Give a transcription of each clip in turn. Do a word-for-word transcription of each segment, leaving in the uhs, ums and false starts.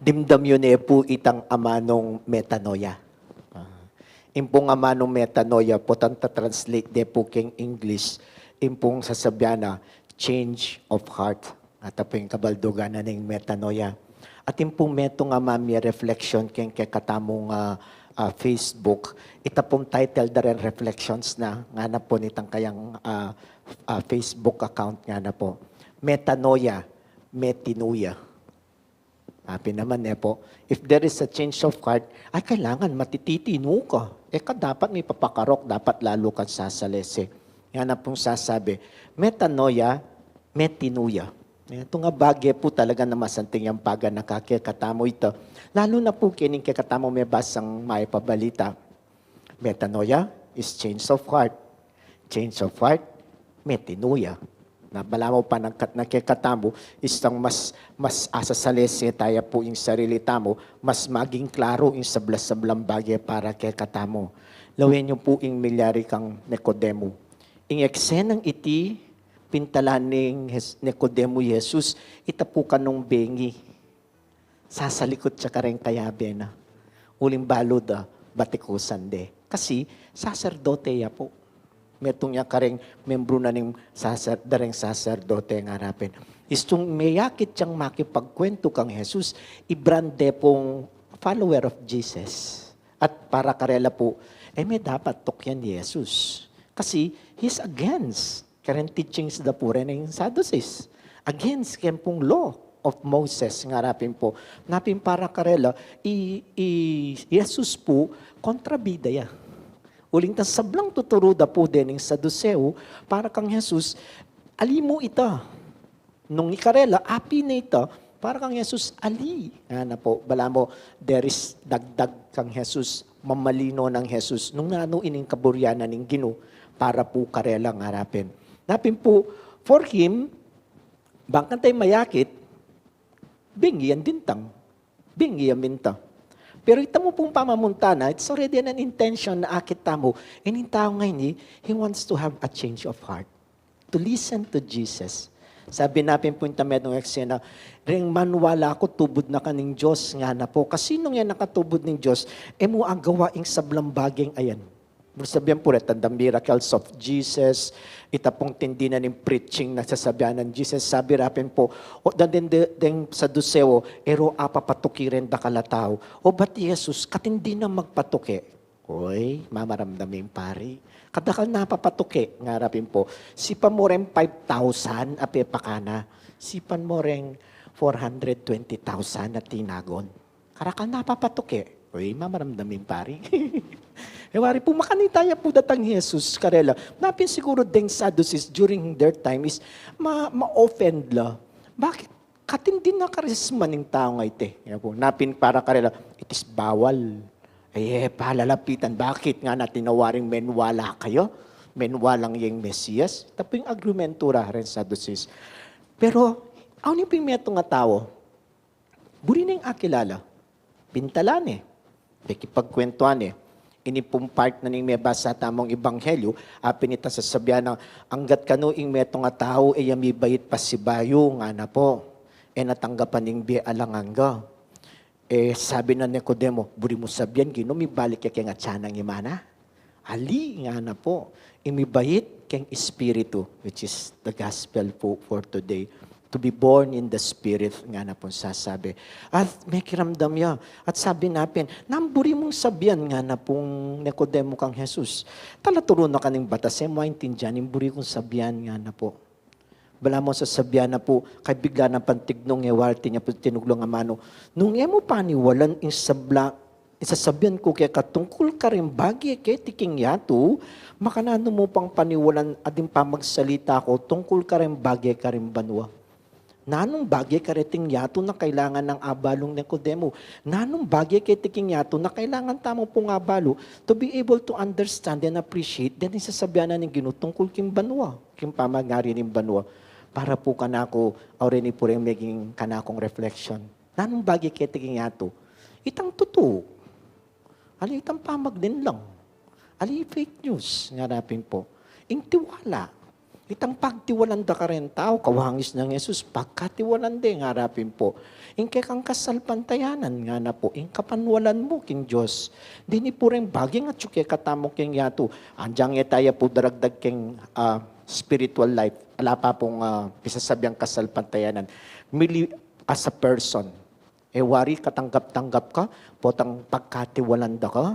Dimdam yu ne pu itang amanung metanoia. Ah, ing pung amanung metanoia, potang ta-translate de pu keng English, ing pung sasabian na change of heart. At pu ing kabaldugan na ning metanoia. At ing pung metung a mamie reflection keng kekatamung, ah, ah, Facebook, ita pung title da ren reflections na, ngana pu nitang kayang, ah, ah, Facebook account ngana pu. Metanoia, metinuya. Sabi naman, e pu, if there is a change of heart, ay kailangan matititinu ka. E ka dapat mipapakarok, dapat lalu kang sasalese. Ngana pung sasabi, metanoia, metinuya. Itung a bage pu talaga na masanting yang paganaka kekatamu ita. Lalu na pu kening kekatamu mebasang Mayap a Balita. Metanoia is change of heart. Change of heart, metinuya. Na balamu panagkat na kekatamu, isang mas, mas asasalese taya pu ing sarili tamu, mas maging klaru ing sabla-sablang bage para kekatamu. Lawen yu pu ing milyari kang Nicodemo. Ing eksenang iti, pintalan ning Jes-, Nicodemo i Jesus, ita pu kanung bengi. Sasalikut ya kareng kayabe na. Uling balu da, batikusan de. Kasi, saserdote ya pu. Metung ya kareng membru na ning saser-, da reng saserdote ngarapin. Istung meyakit yang makipagkuentu kang Jesus, ibran de pung follower of Jesus. At para karela pu, e me dapat tukyan i Jesus. Kasi, he's against kareng teachings da pu reng Sadducees. Against keng pung law of Moses, ngarapin pu. Napin para karela, i, i Jesus pu, kontrabida ya. Uling tang sablang tuturu da pu dening Saduseo, para kang Jesus, ali mu ita. Nung i karela, api na ita, para kang Jesus, ali. Ngana pu, balamu, there is dagdag kang Jesus, mamalino nang Jesus, nung nanu ining kaburian na ning Ginu, para pu karela ngarapin. Napin pu, for him, bang kang taya mayakit, bengi yang dintang, bengi yang minta. Pero ita mu pung pamamunta na, it's already an intention na akit tamu, ining tau ngeni, he wants to have a change of heart. To listen to Jesus. Sabi napin pu ita metung eksena, reng maniwala ku tubud na ka ning Dios, ngana pu. Kasi nung e na ka tubud ning Dios, e mu agawa ing sablang bageng ayan. Sabian pu retang the miracles of Jesus, ita pung tindi na ning preaching na sasabian nang Jesus, sabi rapin pu, o, da deng, deng Saduseo, e ro apapatuki reng dakal a tau. O bat i Jesus, katindi nang magpatuki. Uy, mamaramdam ing pari. Kadakal na papatuki, ngarapin pu. Sipan mu reng five thousand a pepakana. Sipan mu reng four hundred twenty thousand a tinagon. Karakal na papatuki. Uy, mamaramdam ing pari. E wari pu, makanita ya pu datang Jesus karela. Napin siguru deng Sadducees during their time is ma-, ma-offend la. Bakit? Katindi na karisma ning tau ngeni. Yan pu, napin para karela, it is bawal. Ay, e, palalapitan. Bakit ngana, tinawaring menwala kayu? Menwalang yang Mesias? Ita pu ing argumentu ra reng Sadducees. Pero, awni pu ing metung a tau, buri neng akilala. Pintalan ne. Pekipagkuentuan ne. Ini pung part na ning mebasa tamung ebanghelyu, apin ita sasabian nang, anggat kanu ing metung a tau, e ya mibait pasibayu, ngana pu. E na tanggapan ing bie alang angga. E, sabi nang Nicodemo, buri mu sabian, Ginu, mibalik ya keng atyan nang imana? Ali, ngana pu, ing mibait keng Espiritu, which is the gospel pu for today. To be born in the Spirit, ngana pung sasabi. At mekiramdam ya. At sabi napin, nanu ing buri mung sabian, ngana pung Nicodemo kang Jesus. Talaturu na ka ning batas, e mu aintindian ing buri kung sabian, ngana pu. Balamu sasabian na pu, kay bigla nang pantignung, e wari, atin ya pu tinuglung amanu. Nung e mu paniwalan ing sabla, ing sasabian ku keka tungkul kareng bage keti king yatu, makananu mu pang paniwalan a ding pamagsalita ku tungkul kareng bage karing banua? Nanung bage kareting yatu na kailangan nang abalung, Nicodemo? Nanung bage keti king yatu na kailangan tamu pung abalu to be able to understand and appreciate deng sasabian na ning Ginu tungkul king banua, king pamanyari ning banua? Para pu kanaku, aureni pu reng meging kanakung reflection. Nanung bage keti king yatu? Itang tutu. Ali itang pamaglinlang. Ali fake news, ngana pin pu. Ing tiwala. Itang pagtiwalan da ka reng tau, kawangis nang Jesus, pagkatiwalan de, ngarapin pu. Ing kekang kasalpantayanan, ngana pu, ing kapanwalan mu king Dios. Dini pu reng bage atyu kekatamu king yatu. Anjang e taya pu daragdag king, ah, spiritual life. Ala pa pung, ah, pisasabiang kasalpantayanan. Mili as a person. E wari katanggap-tanggap ka, potang pagkatiwalan da ka.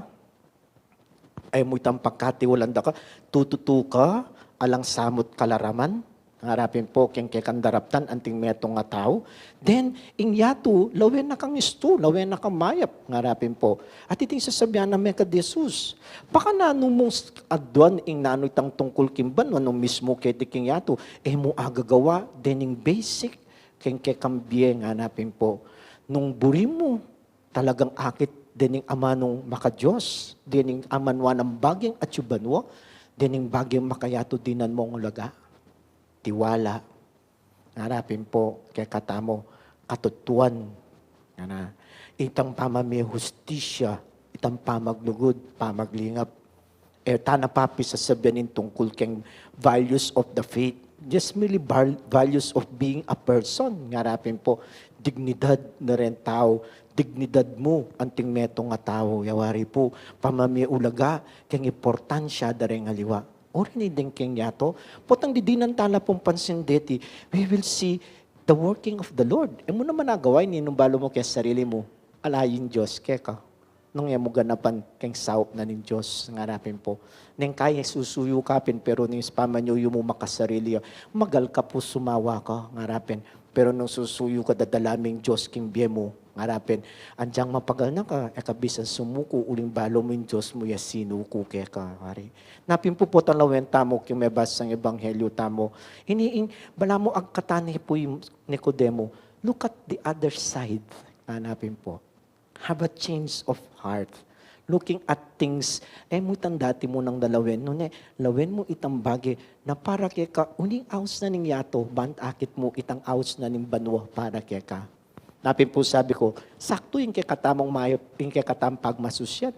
E mu itang pagkatiwalan da ka, tututu ka, alang samut kalaraman, ngarapin pu, keng kekang daraptan, anting metung a tau. Then, ing yatu, lawen na kang istu, lawen na kang mayap, ngarapin pu. At iting sasabian na mekad Jesus. Baka nanu mung s-, aduan ing nanu itang tungkul king banua, nung mismu keti king yatu, e mu agagawa, then ing basic, keng kekang bie, ngarapin pu. Nung buri mu, talagang akit dening amanung makaDios, dening amanung bageng atyu banua, dening bageng makayatu dinan mung ulaga. Tiwala. Ngarapin pu, kekatamu, katutuan. Ngana, itang pamamie hustisya, itang pamaglugud, pamaglingap. E tana pa pisasabian ing tungkul keng values of the faith. Just merely val-, values of being a person. Ngarapin pu, dignidad na reng tau, dignidad mu, anting metung a tau. Yawari pu, pamamie ulaga, keng importansya da reng aliwa. Orin ning keng yatu, potang didinan tala pung pansin deti, we will see the working of the Lord. E mu naman agawa ini nung balu mu keng sarili mu, ala ing Dios keka. Nung e mu ganapan keng saup na ning Dios, ngarapin pu. Neng kaya susuyu ka pin, pero nung pamanyuyu mu makasarili, magal ka pu sumawa ka, ngarapin. Pero nung susuyu ka, dadala mu ing Dios king bie mu, ngarapin. Anjang mapagal na ka, e ka bisan sumuku, uling balu mu ing Dios mu ya sinuku keka, wari. Napin pu, potang lawen tamu, king mebasang ebanghelyu tamu. Ini ing, balamu agkatan ne pu i Nicodemo, look at the other side, nganapin pu. Have a change of heart. Looking at things, e mu itang dati mu nang lalawen, nune, lawen mu itang bage na para keka, uling aus na ning yatu, bang akit mu itang aus na ning banua para keka. Napin pu sabi ku, saktu ing kekatamung mayap, ing kekatamung pagmasusyan.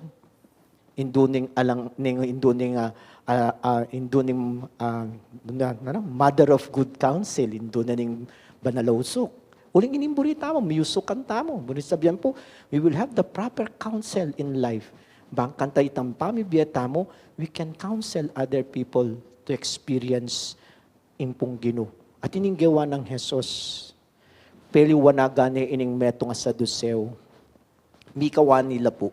Indu ning alang, ning, indu ning, ah, ah, ah, indu ning, ah, na, na, na, mother of good counsel, indu na ning banal a usuk. Uling inimburi tamu, miyusukan tamu. Buri sabian pu, we will have the proper counsel in life. Bang kanita itang pamibie tamu, we can counsel other people to experience ing pung Ginu. At ining gewa nang Jesus, peliwanagan ne ining metung a Saduseo. Mikawani la pu.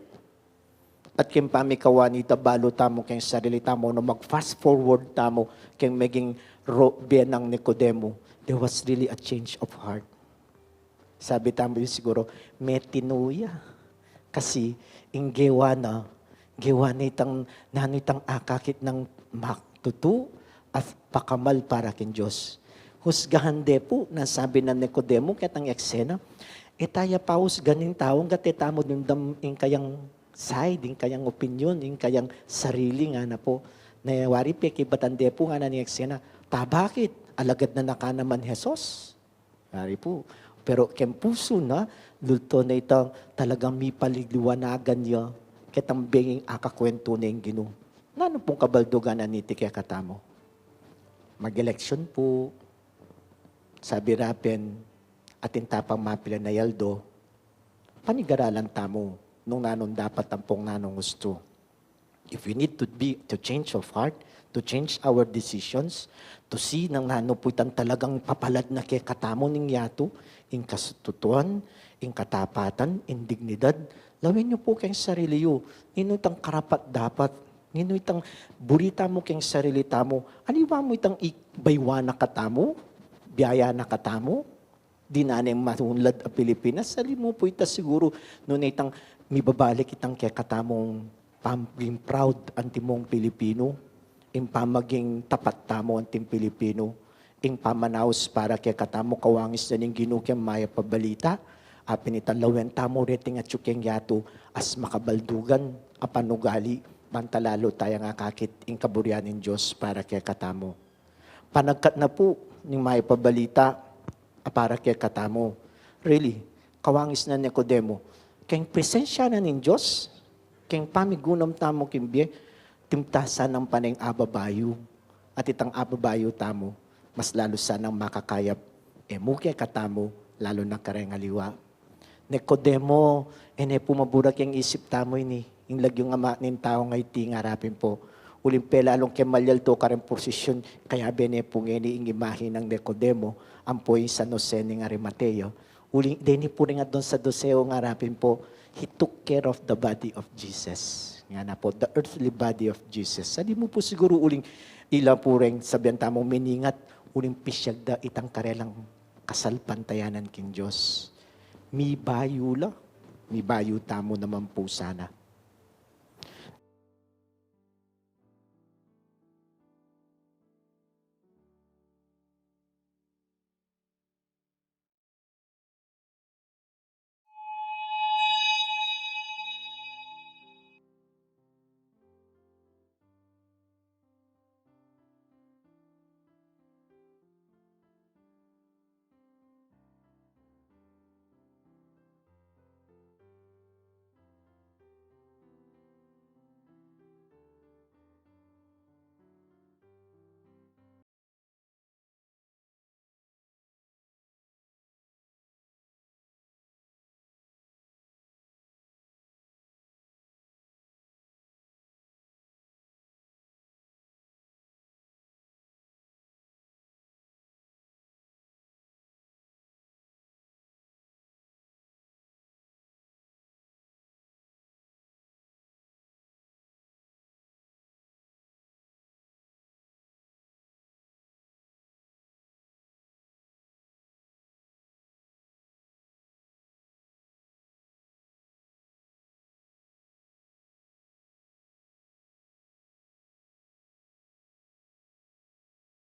At keng pamikawani, ita balu tamu keng sarili tamu, nung mag-fast forward tamu keng meging ro-, bie nang Nicodemo, there was really a change of heart. Sabi tamu yu siguru, metinu ya. Kasi, ing gewa na, gewa na itang, nanu itang akakit nang mak-, tutu at pakamal para king Dios. Husgahan de pu, nung sabi nang Nicodemo, ketang eksena, e taya pa husgan ing tau, anggat e tamu dumdam ing kayang side, ing kayang opinyon, ing kayang sarili, ngana pu. Na wari pekibatan de pu, ngana ning eksena, ta bakit? Alagad na na ka naman Jesus. Wari pu. Pero keng pusu na, lulto na itang talagang mipaliwanagan ya ketang benging akakwentu neng Ginu. Nanu pung kabaldugan na niti kekatamu? Mag-eleksyon pu. Sabi ra pin, atin ta pang mapilan a aldo, panigaralan tamu nung nanung dapat ampong nanung ustu. If we need to be, to change of heart, to change our decisions, to see nung nanu pu itang talagang papalad na kekatamu ning yatu, ing katutuan, ing katapatan, ing dignidad, lawen yu pu keng sarili yu, ninu itang karapat-dapat, ninu itang buri tamu keng sarili tamu, aliwa mu itang i-, baywan na katamu, biyaya na katamu, dinan neng maunlad a Pilipinas, ali mu pu ita siguru, nune itang mibabalik itang kekatamung pamaging proud antimong Pilipino, ing pamaging tapat tamu anting Pilipino, ing pamanaus para kekatamu kawangis na ning Ginu keng mayap a balita, apin ita lawen tamu reting atyu keng yatu, as makabaldugan a panugali, bang talalu tayang akakit ing kaburian ning Dios para kekatamu. Panagkat na pu ning mayap a balita a para kekatamu. Really, kawangis nang Nicodemo. Keng presensya na ning Dios, keng pamigunam tamu king bie, timtasan nang paneng ababayu. at itang ababayu tamu, mas lalu sanang makakayap e mu kekatamu, lalu na kareng aliwa. Nicodemo, e ne pu mabura keng isip tamu ini. Ing lagyung ama ning tau ngeni, ing arapin pu. Uling pelalung keng malyaldo kareng posisyon, kayabe ne pu ngeni ing imahe nang Nicodemo, ampo ing San Jose ning Arimatea. Uling deni pu ring adwan Saduseo, ing arapin pu, he took care of the body of Jesus. Ngana pu, the earthly body of Jesus. Sa di mu pu siguru uling ila pu ring sabian tamung miningat, uling pisyag da itang karelang kasalpantayanan king Dios. Mibayu la, mibayu tamu naman pu sana.